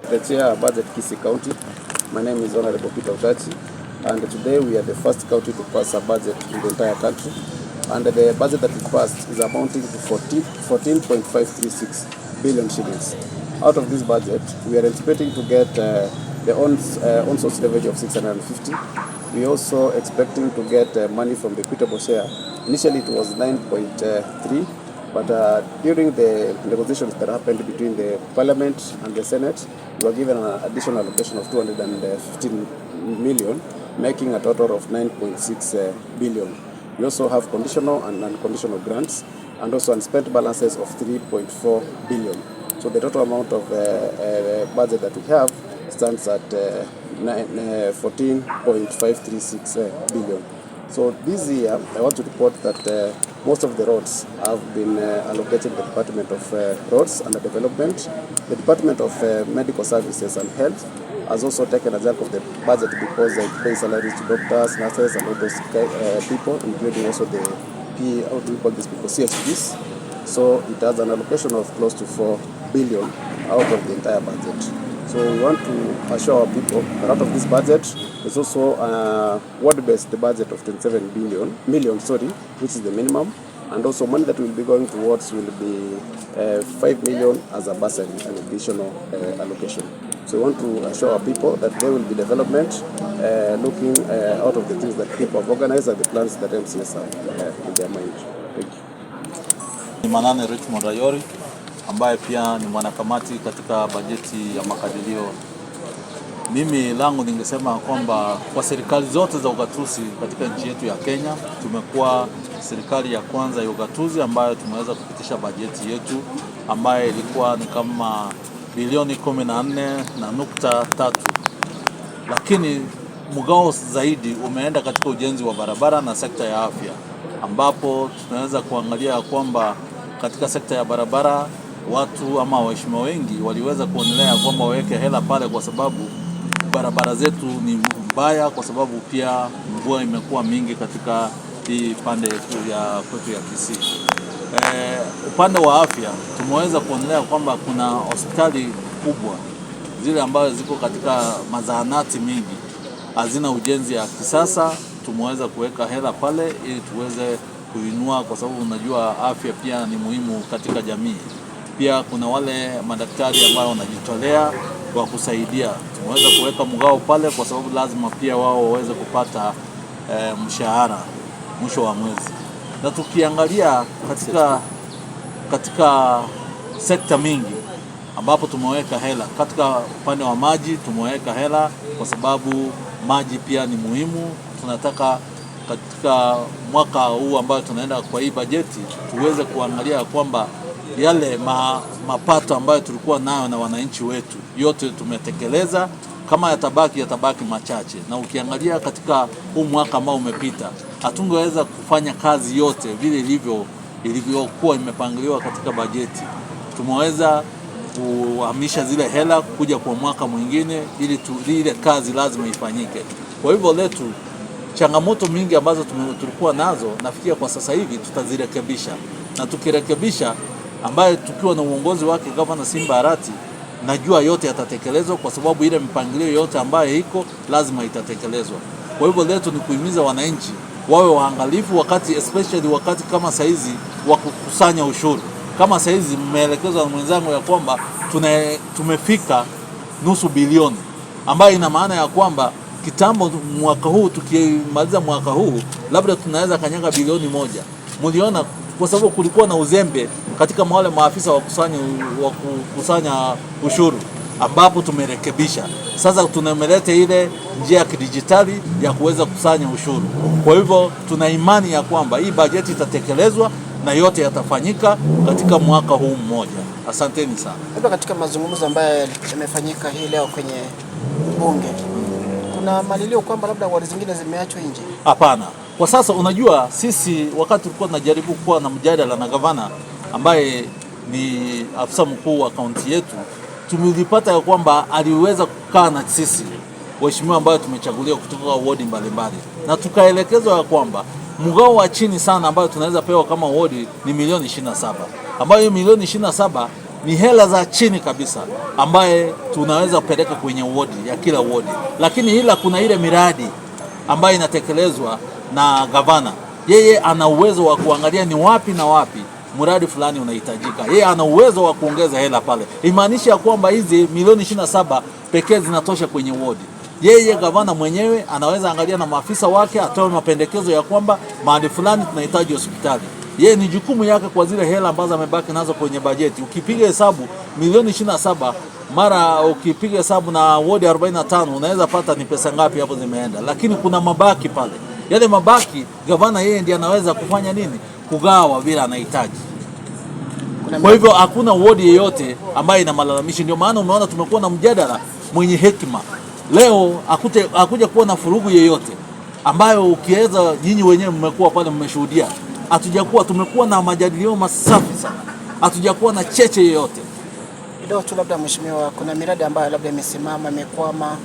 The Chair, Budget Kisii County. My name is Honorable Peter Otachi, and today we are the first county to pass a budget in the entire country. And the budget that we passed is amounting to 14.536 billion shillings. Out of this budget, we are anticipating to get the own source revenue of 650. We are also expecting to get money from the equitable share. Initially it was 9.3, but during the negotiations that happened between the Parliament and the Senate, we were given an additional allocation of 215 million, making a total of 9.6 billion. We also have conditional and unconditional grants, and also unspent balances of 3.4 billion. So the total amount of budget that we have stands at 14.536 billion. So this year, I want to report that most of the roads have been allocated to the Department of Roads and Development. The Department of Medical Services and Health has also taken a chunk of the budget because it pays salaries to doctors, nurses, and all those people, including also the P, how do we call these people, CHPs. So it has an allocation of close to 4 billion out of the entire budget. So we want to assure our people that out of this budget, there's also a ward-based budget of 27 billion, million, sorry, which is the minimum. And also money that will be going towards will be 5 million as a bursary, an additional allocation. So we want to assure our people that there will be development, looking out of the things that people have organized and the plans that MCAs have in their mind. Thank you. Ni Manane Richmond Rayori ambaye pia ni mwanakamati katika bajeti ya makadirio. Mimi langu ningesema kwamba kwa serikali zote za ugatuzi katika nchi yetu ya Kenya, tumekuwa serikali ya kwanza ya ugatuzi ambayo tumeweza kupitisha bajeti yetu ambayo ilikuwa ni kama bilioni 14.3, lakini mgao zaidi umeenda katika ujenzi wa barabara na sekta ya afya, ambapo tunaweza kuangalia kwamba katika sekta ya barabara watu ama waheshimiwa wengi waliweza kuonelea kwamba waweke hela pale, kwa sababu barabara zetu ni mbaya, kwa sababu pia mvua imekuwa mingi katika hii pande yetu ya kwetu ya Kisii. Upande wa afya tumeweza kuonelea kwamba kuna hospitali kubwa zile ambazo ziko katika mazahanati mingi hazina ujenzi ya kisasa. Tumeweza kuweka hela pale ili tuweze kuinua, kwa sababu unajua afya pia ni muhimu katika jamii. Pia kuna wale madaktari ambao wanajitolea wa kusaidia, tumeweza kuweka mgao pale, kwa sababu lazima pia wao waweze kupata mshahara mwisho wa mwezi. Na tukiangalia katika sekta mingi ambapo tumeweka hela katika upande wa maji, tumeweka hela kwa sababu maji pia ni muhimu. Tunataka katika mwaka huu ambayo tunaenda kwa hii bajeti tuweze kuangalia kwamba yale mapato ambayo tulikuwa nayo na wananchi wetu yote tumetekeleza. Kama yatabaki, yatabaki machache, na ukiangalia katika huu mwaka ambao umepita, hatungeweza kufanya kazi yote vile ilivyokuwa imepangiliwa katika bajeti. Tumeweza kuhamisha zile hela kuja kwa mwaka mwingine ili ile kazi lazima ifanyike. Kwa hivyo letu changamoto mingi ambazo tulikuwa nazo, nafikia kwa sasa hivi tutazirekebisha, na tukirekebisha, ambaye tukiwa na uongozi wake Gavana Simba Arati, najua yote yatatekelezwa, kwa sababu ile mpangilio yote ambayo iko lazima itatekelezwa. Kwa hivyo letu ni kuhimiza wananchi wawe waangalifu wakati, especially wakati kama saizi wa kukusanya ushuru. Kama saizi mmeelekezwa na mwenzangu ya kwamba tumefika nusu bilioni, ambayo ina maana ya kwamba kitambo mwaka huu tukimaliza mwaka huu labda tunaweza kanyaga bilioni 1. Mliona kwa sababu kulikuwa na uzembe katika wale maafisa wa kukusanya ushuru ambapo tumerekebisha. Sasa tunameleta ile njia ya kidijitali ya kuweza kusanya ushuru. Kwa hivyo tuna imani ya kwamba hii bajeti itatekelezwa na yote yatafanyika katika mwaka huu mmoja. Asanteni sana. Labda katika mazungumzo ambayo yamefanyika hii leo kwenye bunge, kuna malilio kwamba labda wadi zingine zimeachwa nje. Hapana, kwa sasa unajua, sisi wakati tulikuwa tunajaribu kuwa na mjadala na gavana ambaye ni afisa mkuu wa kaunti yetu, tumejipata ya kwamba aliweza kukaa na sisi waheshimiwa ambayo tumechaguliwa kutoka wodi mbalimbali, na tukaelekezwa ya kwamba mgao wa chini sana ambayo tunaweza pewa kama wodi ni milioni 27, ambayo hiyo milioni 27 Ni hela za chini kabisa ambaye tunaweza kupeleka kwenye wodi ya kila wodi, lakini ila kuna ile miradi ambayo inatekelezwa na gavana. Yeye ana uwezo wa kuangalia ni wapi na wapi mradi fulani unahitajika. Yeye ana uwezo wa kuongeza hela pale, imaanisha ya kwamba hizi milioni 27 pekee zinatosha kwenye wodi. Yeye gavana mwenyewe anaweza angalia na maafisa wake, atoe mapendekezo ya kwamba mahali fulani tunahitaji hospitali. Yeye ni jukumu yake kwa zile hela ambazo amebaki nazo kwenye bajeti. Ukipiga hesabu milioni 27 mara ukipiga hesabu na wodi 45 unaweza pata ni pesa ngapi hapo zimeenda, lakini kuna mabaki pale. Yale mabaki gavana yeye ndiye anaweza kufanya nini? Kugawa vile anahitaji. Kuna Kwa hivyo hakuna wodi yeyote ambayo ina malalamishi. Ndio maana umeona tumekuwa na mjadala mwenye hekima leo, hakuja kuwa na furugu yeyote ambayo ukiweza, nyinyi wenyewe mmekuwa pale, mmeshuhudia. Hatujakuwa, tumekuwa na majadiliano masafi sana, hatujakuwa na cheche yeyote. Kidogo tu labda mheshimiwa, kuna miradi ambayo labda imesimama, imekwama,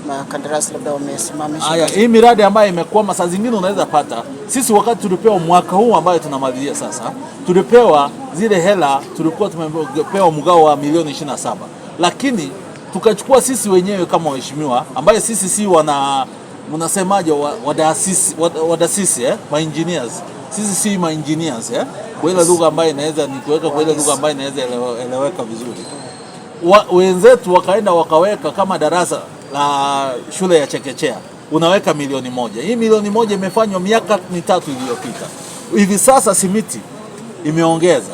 makandarasi labda wamesimamisha. Haya, hii miradi ambayo imekwama saa zingine unaweza pata. Sisi wakati tulipewa mwaka huu ambayo tunamalizia sasa, tulipewa zile hela, tulikuwa tumepewa mgao wa milioni 27, lakini tukachukua sisi wenyewe kama waheshimiwa, ambaye sisi si wana mnasemaje, wadasisi wadasisi, ma engineers. Sisi si ma engineers kwa ile lugha ambayo inaweza ni kuweka kwa ile lugha ambayo inaweza eleweka vizuri wenzetu wakaenda wakaweka kama darasa la shule ya chekechea unaweka milioni 1. Hii milioni 1 imefanywa miaka 3 iliyopita. Hivi sasa simiti imeongeza,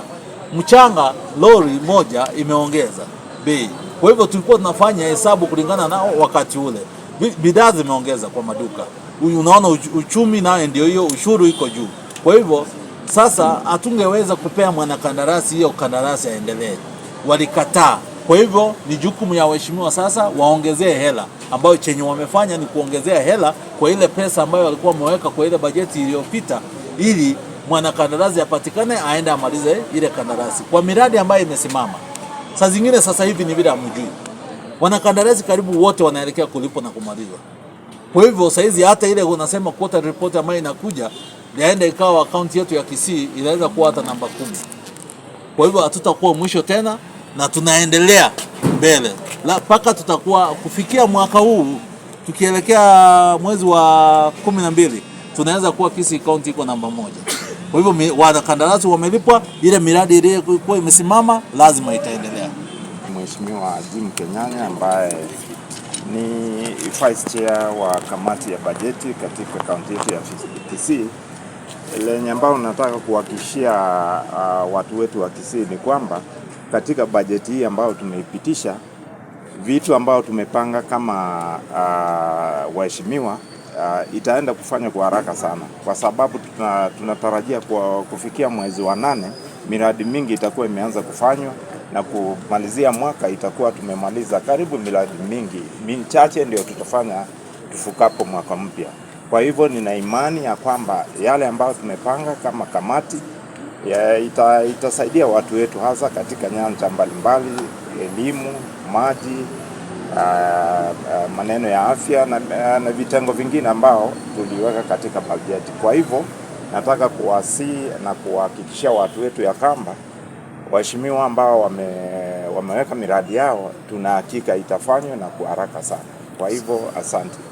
mchanga lori moja imeongeza bei. Kwa hivyo tulikuwa tunafanya hesabu kulingana na wakati ule, bidhaa zimeongeza kwa maduka. Unaona uchumi naye ndio hiyo, ushuru iko juu. Kwa hivyo sasa hatungeweza kupea mwanakandarasi hiyo kandarasi aendelee, walikataa. Kwa hivyo ni jukumu ya waheshimiwa sasa waongezee hela, ambayo chenye wamefanya ni kuongezea hela kwa ile pesa ambayo walikuwa wameweka kwa ile bajeti iliyopita, ili mwanakandarasi apatikane aende amalize ile kandarasi kwa miradi ambayo imesimama. Saa zingine sasa hivi ni vile hamjui, wanakandarasi karibu wote wanaelekea kulipwa na kumalizwa. Kwa hivyo saizi hata ile unasema quarter report ambayo inakuja yaenda ikawa akaunti yetu ya Kisii inaweza kuwa hata namba 10. Kwa hivyo hatutakuwa mwisho tena na tunaendelea mbele mpaka tutakuwa kufikia mwaka huu tukielekea mwezi wa 12 tunaweza kuwa Kisii County iko namba 1. Kwa hivyo wanakandarasi wamelipwa, ile miradi iliyokuwa imesimama lazima itaendelea. Mheshimiwa Jim Kenyanya ambaye ni vice chair wa kamati ya bajeti katika kaunti yetu ya Kisii, lenye ambao nataka kuhakikishia watu wetu wa Kisii ni kwamba katika bajeti hii ambayo tumeipitisha, vitu ambao tumepanga kama waheshimiwa itaenda kufanywa kwa haraka sana, kwa sababu tunatarajia kwa kufikia mwezi wa 8 miradi mingi itakuwa imeanza kufanywa na kumalizia mwaka itakuwa tumemaliza karibu miradi mingi michache ndio tutafanya tufukapo mwaka mpya. Kwa hivyo nina imani ya kwamba yale ambayo tumepanga kama kamati itasaidia watu wetu hasa katika nyanja mbalimbali, elimu, maji, maneno ya afya na vitengo vingine ambao tuliweka katika bajeti. Kwa hivyo nataka kuwasihi na kuhakikishia watu wetu ya kwamba waheshimiwa ambao wameweka miradi yao, tuna hakika itafanywa na kwa haraka sana. Kwa hivyo asante.